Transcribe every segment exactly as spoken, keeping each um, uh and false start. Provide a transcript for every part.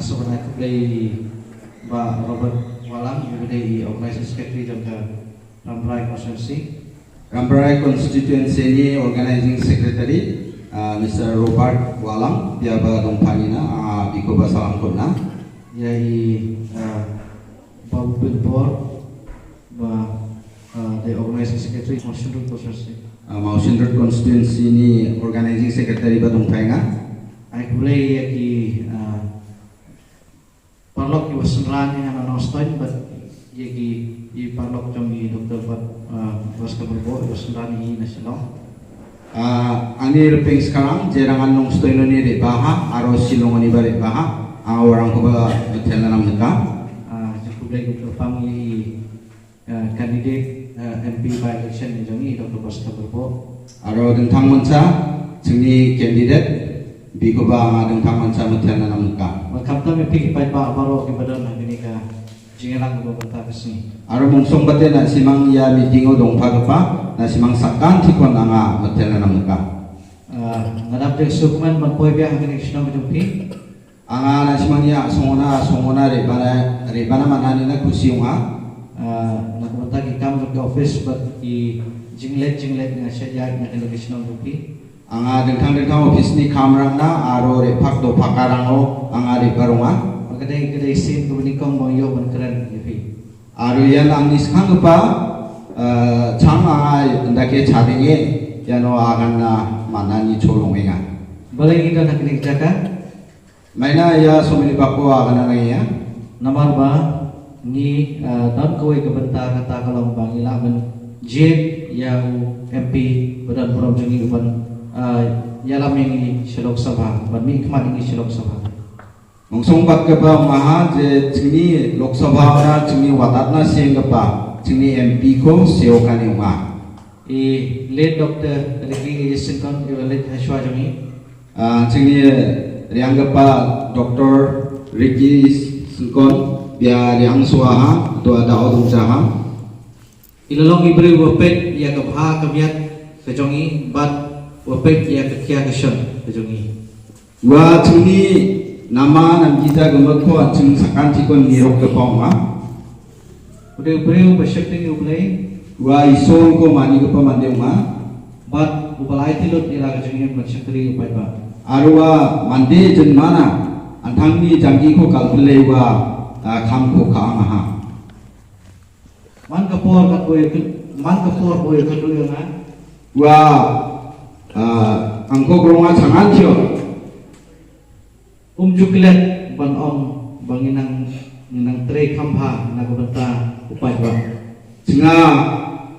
Sa ban ai khublei Bah Robert Wahlang, uba dei i Organizing Secretary jong ka Rambrai Constituency. Rambrai Constituency ni Organizing Secretary, ah, Mister Robert Wahlang, phi ba don phan ïa nga, ah, phi khublei salam khun na. Ïa i, ah, Bah Upin Por, ba, ah, dei Organizing Secretary Mawshynrut Constituency. Ah, Mawshynrut Constituency ni Organizing Secretary ba don phan ïa nga. Ai khublei ïa ki, ah, paralok iba synran ïa nga na Nongstoiñ bad ïa ki, i paralok jong i Doktor Bat, ah, Bhaskar Byrboh iba synran ïa i na Shillong. Ah, ani Rpeng Skarang, je rangan Nongstoiñ lone re baha, aro Shillong ani ba re baha, ah, warang ko ba betel na nam neka. Ah, jingkhublei ko ba pang ïa i ah, candidate, ah, M P by election ni jong i Doktor Bhaskar Byrboh. Aro dengtang mynta jingni candidate, phi khublei, ah, dengtang mynta mynta na nam ka. Ba khamtam ïa phi ki paidbah baroh kiba don ha kane ka jingïalang kaba mynta ka sngi. Aro mungsong bate na simang ïa meeting u dong pha ka pa, na simang sakan tikon anga mynta na nam ka. Ah, nga dap de sukman ban poi biang ha kane ka shnong ka jong phi. Anga na simang ïa sngona, sngona re bana, re bana mana ni na khusi ong ha. Ah, na ka bynta ki kam jong ka office bad ki jinglet, jinglet nga shet ïa na ka location jong phi. Anga dengtang dengtang office ni kam rang na, aro re phak do phak ka rang o, anga re barong ha. Ba ka dei, ka dei sien ka bani kong bang ïoh ban kren ïa phi. Aro ïa nang ni skang pa, eh, chang anga ynda ke cha ding e, ïa no agan na mana ni cholong e nga. Balei ngi don ha kane ka jaka? Maina ïa so mini bako agan na ïa. Namar ba ngi, ah, don kawei ka bynta kata ka long ba ngi lah ban jied ïa u M P ba don burom jong ngi uban, ah, ïalam ïa ngi sha Lok Sabha, ban mih khmat ïa ngi sha Lok Sabha. Mungsong pat ka ba maha je jingni Lok Sabha na jingni watat na siang ka pa jingni M P ko sio kane ma. I late Doktor Ricky Syngkon, i late hashwa jong i. Ah, jingni riang ka pa Doktor Ricky Syngkon, bia riang swa ha, to ada odong jaha. I la long i briew ba peit ïa ka bha ka miat ka jong i, bad ba peit ïa ka khia ka shon ka jong i. Wa jingni nama nam kita ka mat ko jing sakan ti kon nirok ka pong ma. U dei u briew ba sheptieng ïa U Blei. Wa i sol ko mani ka pa mande ma. Bad uba la aiti lut ïa la ka jingim bad shakri u paidbah. Arwa mande jen mana, antang ni jangki ko kalpile wa, ah, kham ko ka amaha. Man ka por ka boi ka, man ka por boi ka doi nga. Wa, ah, angko grong a changan sio. Um ju klet ban ong ba ngi nang, ngi nang trei kham bha na ka bynta u paidbah. Chnga,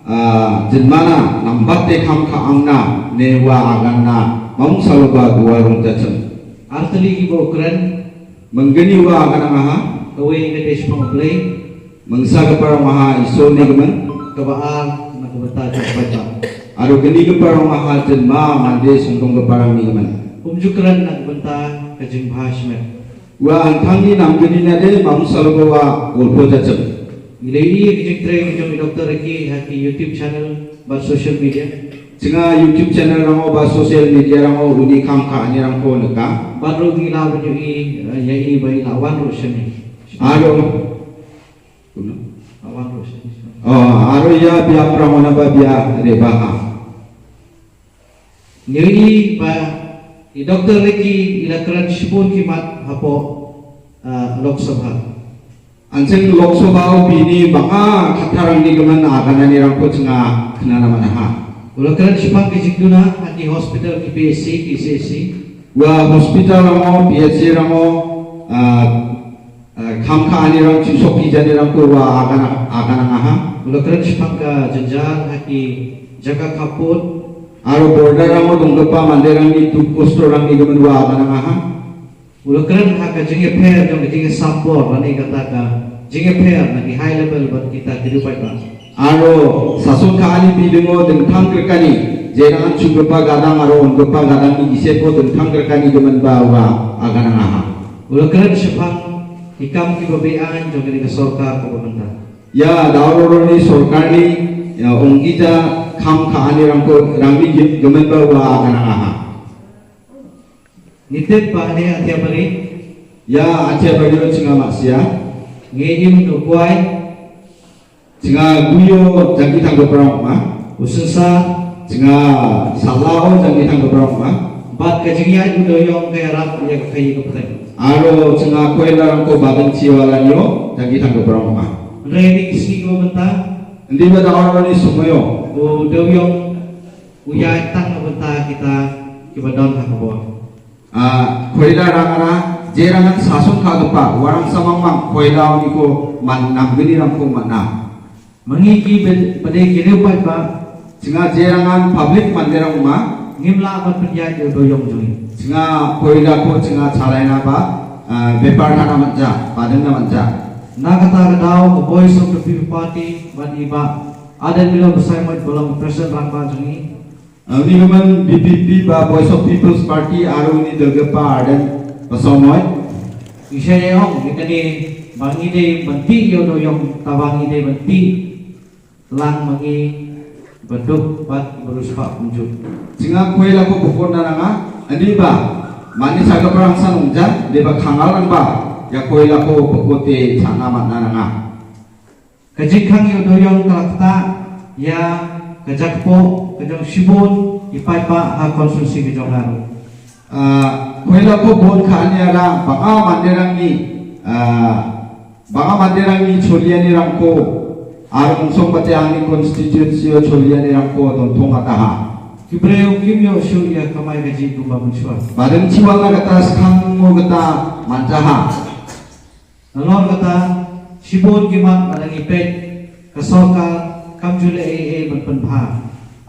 ah, jynmana nambat te kham kha angna ne wa aganna mong salo ba gua rung jacham. Artali ki bo kren. Mengkeni wa aganang aha. Kawei ka dei shipang U Blei. Mengsa ka parang aha Isor ni kemen. Kaba ar na ka bynta jong ka bynta. Aro keni ka parang aha jynma mande sungkong ka parang ni kemen. Um ju kren na ka bynta ka jingbha shimet. Wa angthang ni nam keni na de mam salo wa golpo jacham. Ngi la ïohi ïa ki jingtrei ki jong i Doktor Ricky ha ki YouTube channel bad social media. Chnga YouTube channel rango bad social media rango uni kham kha ani rangko neka. Bad ruh ngi la ban ïohi, eh, ïa i ba i la wan ruh shane. Aro. Kumno? La wan ruh shane. Oh, aro ïa bia prang wana ba bia re ba ha. Ngi ïohi ba i Doktor Ricky i la kren shibun ki mat hapoh, ah, Lok Sabha. Anjing Lok Sabha u bini ba nga khatar ni kemen a kana ni rangko chnga kena na mana ha. U la kren shipang ki jingduna ha ki hospital ki P H C ki C H C. Wa hospital rango P H C rango, ah, ah, kham kha ani rang chusok ki jani rangko wa akan, akan nga ha. U la kren shipang ka jynjar ha ki jaka khaput. Aro border rango dong kepa mande rang ni tu kusto rang ni kemen wa akan nga ha. U la kren ha ka jingïapher jong ka jingïasampor lane kata ka jingïapher na ki high level bad kita ki rupai ba. Aro sasot ka ani bidingo dengthang kyrkani, je nang chu kyrpa gadang aro un kyrpa gadang ni ise ko dengthang kyrkani jemen ba ura aganang aha. U la kren shipang ki kam kiba beaiñ jong kane ka sorkar kaba mynta. Ïa da aro ro ni sorkar ni, ïa ong kita kham kha ani rangko rangni jemen ba ura aganang aha. Ngi tip ba hane Athiabari, Ïa, atia ba ïoh chinga masia. Ngi im no kwai. Chinga guyo jangki thang ko prong ma. Usensa. Chinga salao jangki thang ko prong ma. Bat ka jingya ju do yong ka yarap ya ka kai ka ptek. Aro chinga koila rang ko badan chiwa lanyo jangki thang ko prong ma. Ready kisi ko benta. Ndi ba da aro ni sumayo. O do yong. Uya tang ko benta kita ki badon ha ko bor. Ah, koila rang ra, je rangan sasong ka gepa, warang samang mang, koila ni ko man nam gini rang ko mana. Mangi ki bade ki reu pat ba. Chinga je rangan public man de rang ma. Ngim la ban penjai de do yong jui. Chinga koila ko chinga chalai na ba, ah, bepar na na manja, padeng na manja. Na kata ka daw ko Voice of the People Party, ban iba, aden bilo besai mai belong present rang ba jui. Ani ka man B P P ba Voice of People's Party aro ni dal ka pa Ardent Basong Moi. Isha ya ong, kita ni bangi de banti yo do yong ta bangi de banti lang bangi baduk bat beruspa punjuk. Chinga koila ko bukon na nga, ani ba mani saga perang sanungja de ba kangal lang ba ya koila ko bukote chana mat na nga. Ka jingkhang ïa u doyong ka la ktah ïa ka jakpoh ka jong shibun i paidbah ha konstituensi ka jong nga ruh. Ah, koila ko bun ka ania ra banga manderang ni, ah, banga manderang ni cholia ni rangko ar mungsong bate ang ni konstituensi cholia ni rangko don thong ataha. Ki breu kim ïoh shu ïa kamai ka jingkumba mynshuwa. Badan chiwal na kata skhang mo kata manjaha. Nalor kata, shibun ki mat ba dang ipeit ka sorkar kam ju leh ei ei ban pynbha.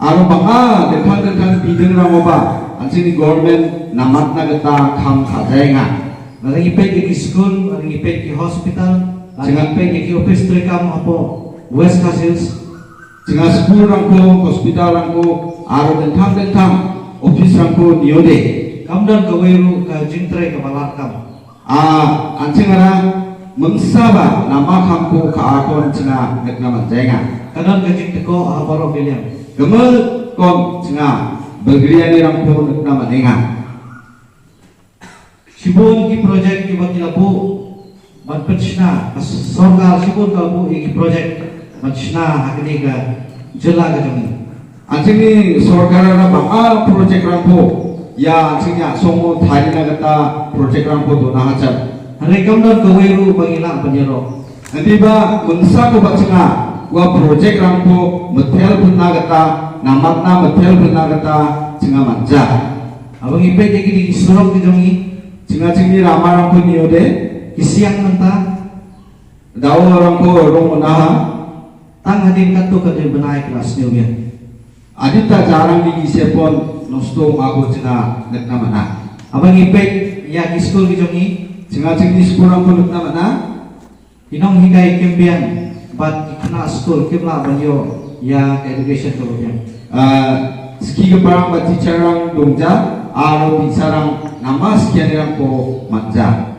Aro banga dengkhang dengkhang bideng rang oba, ansi ni government namat na kata kam kha jai nga. Ba dang ipeit ki school, ba dang ipeit ki hospital, ba dang ipeit ki office treikam hapoh West Khasi Hills. Chinga school rangko, hospital rangko, aro dengkhang dengkhang office rangko niode. Kam don kawei ruh ka jingtrei ka balat kam. Ah, anching ara mengsa ba nama kham ko ka akon chinga ngek nama jenga. Ka don ka jingteko ha baroh biang. Kemel kon chinga belgriani rangko ngek nama denga. Shibun ki project ki ba ki la buh ban pynshna ka sorkar shibun ka buh ki project ban shna ha kane ka jylla ka jong ngi. Anching ni sorkar na ba a project rangko ïa anching ïa songo thari na kata project rangko dona hachar. Hare kam don kawei ruh ba ngi lah ban ïaroh. Nanti ba mengsa ko ba chinga wa project rangko metel pun na kata namat na metel pun na kata chinga manja. Aba ngi peit ïa kine ki surok ki jong ngi. Chinga chingni rama rangko niode. Ki siang mynta. Daw rangko rong naha. Tang hadien katto katne bnai ki la sniew ïa. Adita jarang di ki sepon nosto ma ko chinga ngek na mana. Aba ngi peit ïa ki skul ki jong ngi. Chinga chingni skul rangko ngek na mana. Ki nonghikai kim biang bad ki khynnah skul kim lah ban ïoh ïa ka education kaba biang. Ah, ski ka parang bad teacher rang dongja, aro teacher rang nama ski rang ko manja.